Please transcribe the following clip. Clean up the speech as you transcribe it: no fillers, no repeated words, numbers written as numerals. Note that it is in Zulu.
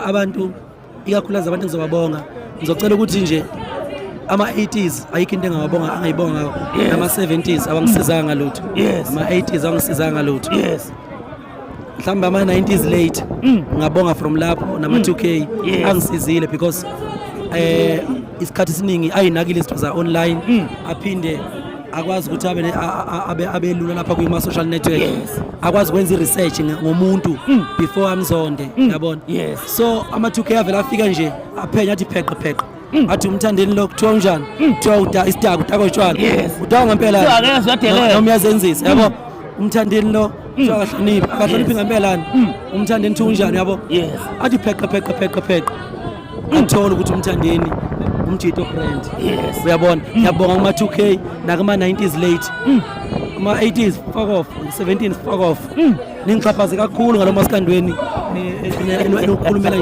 Ngizobonga abantu, ikakhulukazi abantu engizobabonga, ngizocela ukuthi nje ama-80s ayikho into engawabonga angayibonga ngawo. Nama-70s awangisizanga ngalutho. Ama-80s awangisizanga ngalutho. Mhlawumbe ama-90s late ngabonga from lapho nama-2K angisizile because isikhathi esiningi ayinakile izinto za-online, aphinde akwazi ukuthi abe lula lapha kuma-social network, akwazi ukwenza i-research ngomuntu before amzonde, yabona? Yes. So ama-2K avele afika nje, aphenya, athi pheqe pheqe, athi umthandeni lo kuthiwa unjani, kuthiwa isidaka, udaka utshwala. Udaka ngempela. Kuthiwa akeze uyadelela. Noma uyazenzisa, yabo? Umthandeni lo kuthiwa akahloniphi, akahloniphi ngempelani? Umthandeni kuthiwa unjani, yabo? Yes. Athi pheqe pheqe pheqe pheqe, athole ukuthi umthandeni umjito brand. Uyabona, ngiyabonga kuma-2K nakuma-90s late, kuma-80s fuck off, 17 fuck off. Ningixhaphaze kakhulu ngalo masikandweni enokukhulumela.